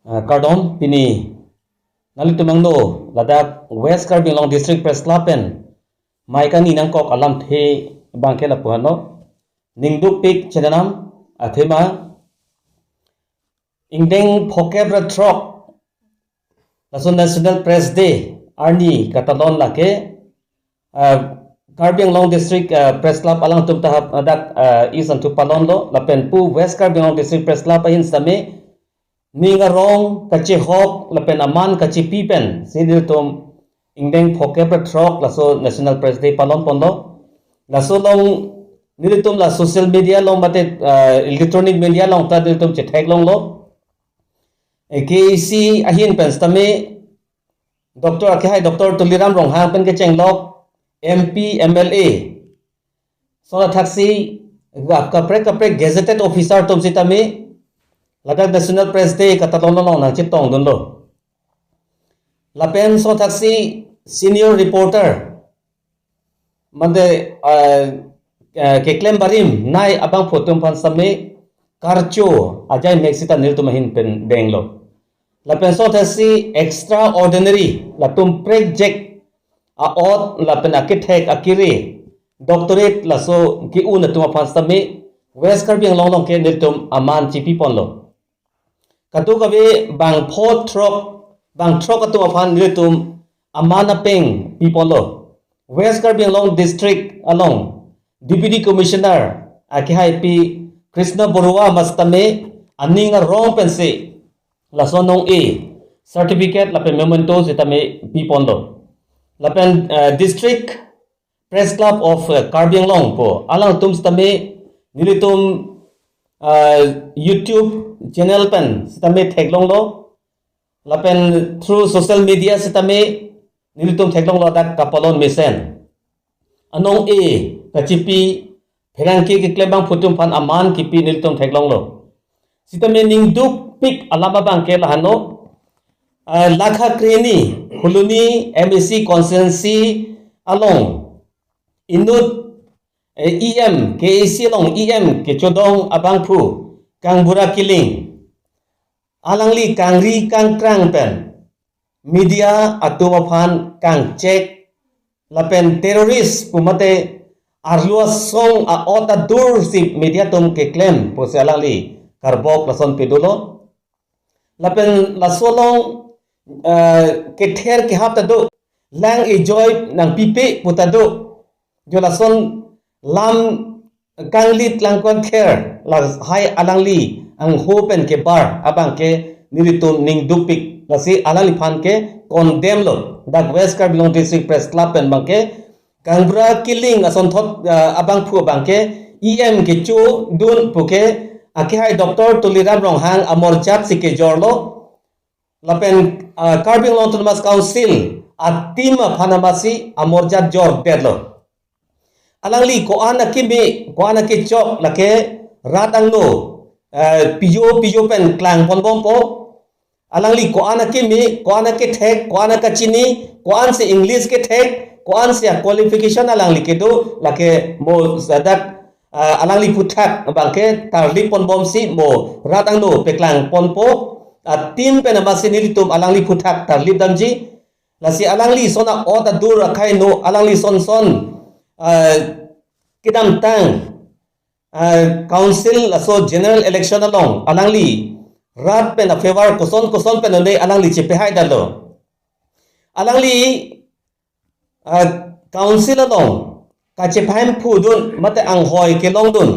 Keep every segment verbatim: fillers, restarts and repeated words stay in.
Ah, kardom, pini nanglitum angno ladak West Karbi Anglong District Press Club pen mai kani nangkok alamthe abangke lapu-an lo. Ningdukpik chenam athema ingdeng phokep ra throk laso National Press Day arni katalon lake, ah, Karbi Anglong District, ah, Press Club alangtum ta hap dak, ah, isan thu palon lo lapen pu West Karbi Anglong District Press Club ahin sitame ning arong kachehok lapen aman kachepi pensi nelitum ingdeng phokep ra throk laso National Press Day palon ponlo. Laso along nelitum la social media along mate, ah, electronic media along ta nelitum chetheklonglo. Eh, K A C ahin pen sitame Doctor akehai Doctor Tuliram Ronghang pen kechenglok M P, M L A, lason athaksi kaprek kaprek gazetted officer atum sitame ladak National Press Day katalon along nangchetongdunlo. Lapen lason athaksi senior reporter mate, ah, ah, keklem barim nai abangphu atum aphan sitame karcho ajai mek sita nelitum ahin pen denglo. Lapen lason athaksi extraordinary latum prekjek a-ot lapen akethek akere doctorate laso ke-un atum aphan sitame West Karbi Anglong along ke nelitum aman chepi ponlo. Kadokave bangpho throk, bangthrok atum aphan nelitum aman apeng pi ponlo. West Karbi Anglong District along Deputy Commissioner akehai Pi Krishna Baruah ma sitame aning arong pensi laso anong-e certificate lapen memento sitame pi ponlo. Lapen, eh, District Press Club of, eh, Karbi Anglong pu alangtum sitame nelitum, ah, YouTube channel pen sitame theklonglo. Lapen through social media sitame nelitum theklonglo dak kapalon mesen. Anong-e kachepi pherangke keklem abangphu atum aphan aman kipi nelitum theklonglo. Sitame ningdukpik alam abangke lahenlo, ah, lakha krehini Phuloni M A C constituency along inut, eh, E M, K A C along E M kechodong abangphu Kangbura Killing alangli kangri kangkrang pen media atum aphan kangchek lapen terrorist pu mate arlo asong a-ot adur si media atum keklem pusi alangli karbok lason pedolo. Lapen laso along, eh, kether kehap ta do, lang ejoi nangpipe pu ta do. Jo lason lam kanglit lang konther lahai alangli angho pen kebar abangke nelitum ningdukpik. Lasi alangliphan ke condemn lo. Dak West Karbi Anglong District Press Club pen abangke Kangbura Killing asonthot, ah, abangphu abangke E M kechodun puke akehai Doctor Tuliram Ronghang amorjat si kejorlo. Lapen, ah, Karbi Anglong Autonomous Council a-team aphan amatsi amorjat jordetlo. Alangli ko-an akimi, ko-an akechok lake rat angno, eh, pijo pijo pen klangponbompo. Alangli ko-an akimi, ko-an akethek, ko-an akachini, ko-ansi English kethek, ko-ansi a-qualification alangli kedo, lake mo ladak, ah, alangli aphuthak abangke tarlipponbomsi mo rat angno peklangponpo. A-team pen amatsi nelitum alangli aphuthak tarlip damji. Lasi alangli ason a-ot adur akhai no alangli ason son, ah, kedamtang, ah, council laso general election along alangli rat pen a-favor koson koson pen un-e alangli chepehaidetlo. Alangli, ah, council along kachepahemphu dun mate anghoi kelong dun.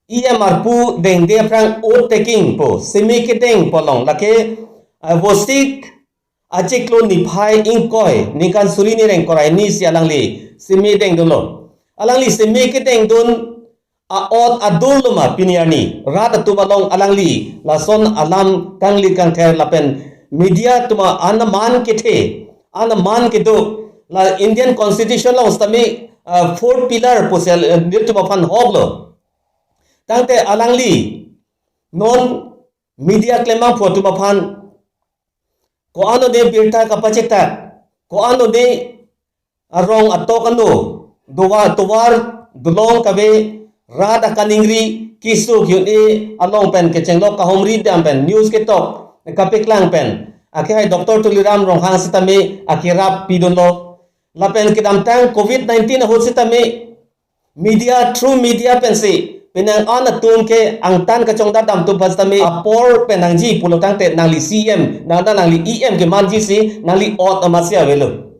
E M arpu dengde aphrang oath taking pu seme kedengpo along lake, ah, Vosik achiklo niphai ingkoi ningkan suri ni rengkor arni si alangli seme dengdunlo. Alangli seme kedengdun a-ot adur lo ma pini arni rat atum along alangli lason alam kanglit kangther lapen media atum an aman kethe, an aman kedo, la Indian Constitution along sitame, ah, fourth pillar pusi, eh, nelitum aphan hoklo. Tangte alangli non media klembangphu atum aphan ko-an un-e birta kapachetak, ko-an un-e arong atok ano, dowa tovar dolong kave rat akaningri, keso ke-un-e along pen kechenglo, kahumri dam pen, news ketok kapeklang pen, akehai Doctor Tuliram Ronghang sitame akerap pidunlo. Lapen kedamtang covid nineteen ahut sitame media, through media pensi penang an atum ke angtan kachongdat dam atum aphan sitame apor pen nangji pulo tangte nangli C M, nang nangli E M kemanji si nangli ot amatsi avelo.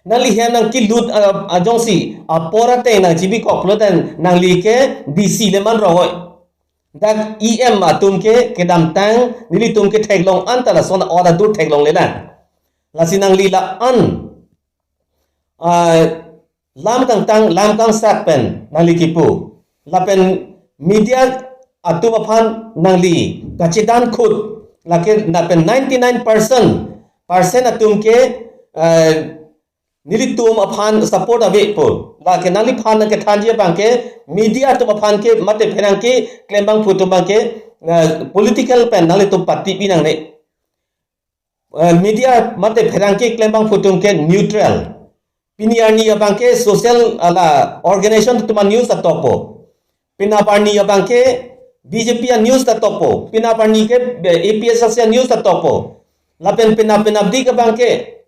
Nangli hem nangkelut, ah, ajongsi apor ateng nangchibikok pulo tangte nangli ke D C le man rongoi. Dak E M atum ke kedamtang nelitum ke theklong anta lason ot adur theklonglelang. Lasi nangli la-an, ah, lam kangtang, lam kangsak pen nangli kipu. Lapen media atum aphan nangli kachedan khut. Lake lapen ninety-nine percent, percent atum ke, eh, nelitum aphan support ave pu. Lake nangliphan nangkethanji abang ke media atum aphan ke mate pherangke klembangphu atum abang ke, eh, political pen nanglitum party pi nangne. Eh, media mate pherangke klembangphu atum ke neutral. Pini arni abang ke social ala organization atum a-news ta tokpo. Penap arni abang ke B J P a-news ta tokpo. Penap arni ke, eh, A P H L C a-news ta tokpo. Lapen penap penapdik abang ke,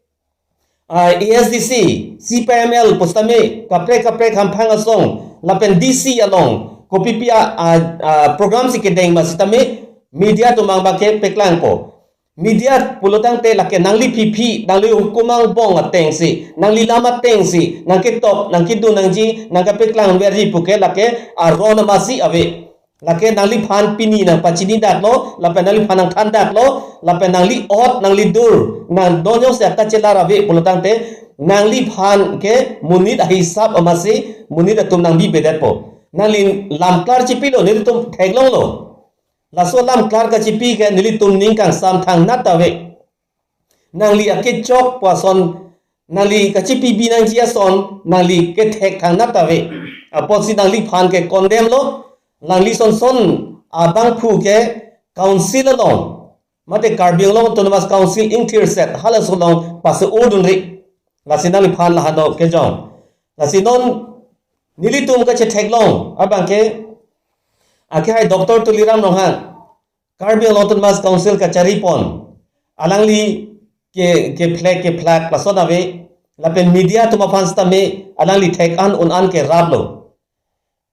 ah, A S D C, C P I M L pusitame kaprek kaprek hamphang asong, lapen D C along kopipi a, a, a, program si kedeng ma sitame media atum abang ke peklangpo. Media pulo tangte lake nangli phiphi, nangli hukum angbong atengsi, nangli lam atengsi nangketok, nangkedun nangji, nangkepeklang verji puke lake aron amatsi ave. Lake nangliphan pini nangpachini daklo, lapen nangliphan nangthan daklo, lapen nangli ot, nangli dur, nang donyong se kachelar ave pulo tangte, nangliphan ke monit ahisap amatsi monit atum nangbibedetpo. Nangli lam klar chipilo, nelitum theklonglo. Laso lam klar kachipi ke nelitum ning kangsam thangnat ave. Nangli akechok pu ason, nangli kachipibi nangji ason, nangli kethek thangnat ave. Apotsi nangliphan ke condemn lo, nangli sonson abangphu ke council along, mate Karbi Anglong Autonomous Council ingthirset halaso along pase-o dunri. Lasi nangliphan lahano kejong. Lasi non nelitum kachetheklong abang ke, akehai Doctor Tuliram Ronghang, Karbi Anglong Autonomous Council kachari pon, alangli ke, ke flag, ke flag lason ave, lapen media atum aphan sitame alangli thek an un an ke raplo.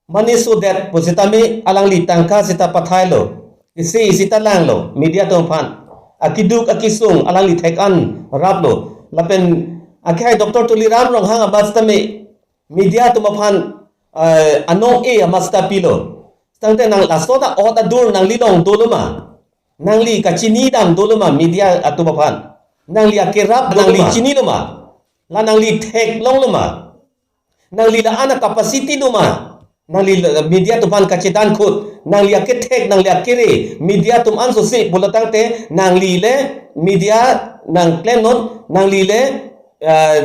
Money so that pusitame alangli tangka sita pathailo, isi sita langlo, media atum aphan. Akeduk akesung alangli thek an raplo. Lapen akehai Doctor Tuliram Ronghang amat sitame media atum aphan, eh, anong-e amat sita pilo. Tangte nang laso ta ot adur nangli long dolo ma? Nangli kachini dam dolo ma media atum aphan? Nangli akerap dolo ma? Nangli chinilo ma? La nangli theklonglo ma? Nangli la-an a-capacity do ma? Nangli la, media atum aphan kachedan khut. Nangli akethek, nangli akere, media atum an sosi pulo tangte, nangli le media nangklemnon, nangli le, eh,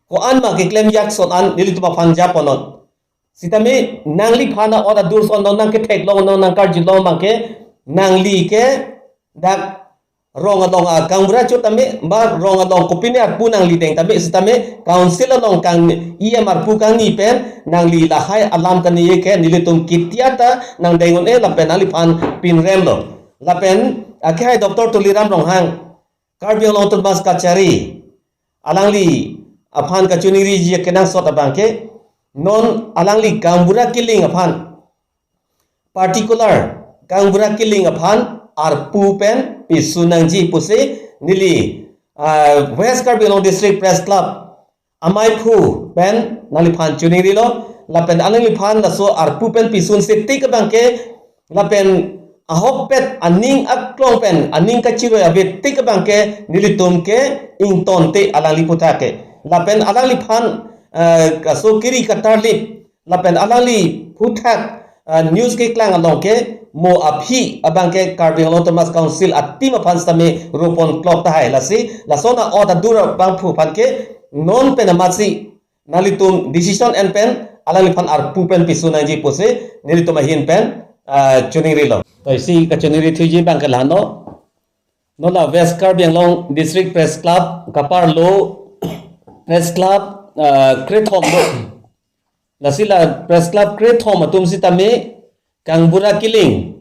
ko-an ma keklem jak son an nelitum aphan japonnon. Sitame nangliphan a-ot adur son non nangketheklong non nangkarjulong abang ke, nangli ke dak rong along a gaonbura chot tame, ba rong along kopine arpu nangli deng tame, sitame council along kang E M arpu kangni pen nangli lahai alam kani ke nelitum kitia ta nangdeng un-e lapen nangliphan pinremlo. Lapen akehai Doctor Tuliram Ronghang, Karbi Anglong Autonomous kachari, alangli aphan kachiningriji kenangsot abang ke, non alangli gaonbura kiling aphan, particular gaonbura kiling aphan arpu pen pisun nangji pusi neli, ah, West Karbi Anglong District Press Club amaiphu pen nangliphan chiningrilo, lapen alangliphan laso arpu pen pisunse tik abang ke, lapen ahokpet aning aklong pen aning kachiroi ave tik abang ke nelitum ke ingtonte alangli aputhak ke. Lapen alangliphan, eh, kaso kiri katarlip, lapen alangli aputhak, eh, news keklang along ke mo aphi abang ke Karbi Anglong Autonomous Council a-team aphan sitame ropon klok tahai. Lasi lason a-ot adur abangphu aphan ke non pen amatsi nanglitum decision en pen alangliphan arpu pen pisun nangji pusi nelitum ahin pen, ah, chiningrilo. To isi kachiningri thuji abang ke lahano. Non la West Karbi Anglong District Press Club kaparlo, Press Club, ah, krethom lo. Lasi la press club krethom atum sitame Kangbura Killing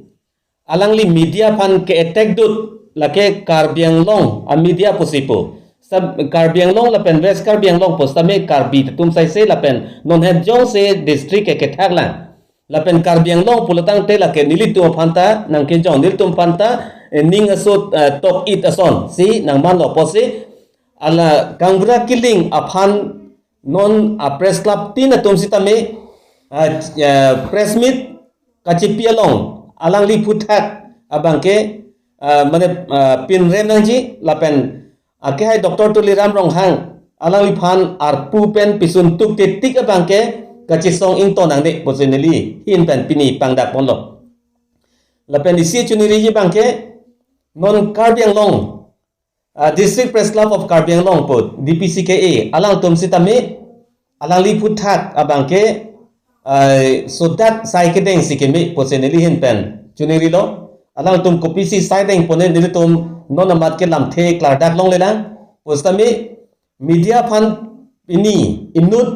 alangli media aphan ke-attack dut, lake Karbi Anglong a media pusi pu. Sab Karbi Anglong lapen West Karbi Anglong pu sitame Karbi atum saise lapen non het jongsi district ke kethak lang. Lapen Karbi Anglong pulo tangte lake nelitum aphan ta nangkejong, nelitum aphan ta, eh, ning aso, eh, tok it ason si nangmanlo pusi, ala Kangbura Killing aphan non a press club tin atum sitame, ah, eh, press meet kachipi along alangli aphuthak abangke, ah, mane, ah, pinrem nangji lapen akehai Doctor Tuliram Ronghang alangliphan arpu pen pisun tuk te tik abangke kachesong ington nangne pusi neli ahin pen pini pangdak ponlo. Lapen isi chuniriji abangke non Karbi Anglong, ah, District Press Club of Karbi Anglong pu D P C K A alangtum sitame alangli aphuthak abangke, ah, sodak sai kedeng si keme pusi neli ahin pen chunirilo. Alangtum kopisi sai deng pone nelitum non amat ke lamthe klardak longlelang. Pu sitame media aphan pini inut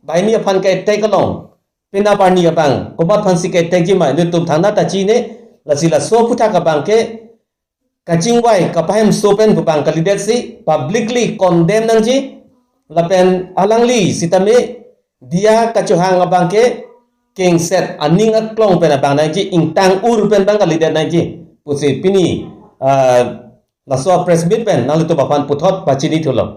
banghini aphan ke-attack along, penap arni abang komat aphan si ke-attack ji ma nelitum thangnat ta chine. Lasi laso aphuthak abangke kachingvai kapahemso pen pu abang kalidet si publicly condemn nangji. Lapen alangli sitame diya kachohang abangke kengset aning aklong pen abang nangji, ingtang ur pen abang kalidet nangji pusi pini, ah, laso press meet pen nanglitum aphan puthot pachini thulo.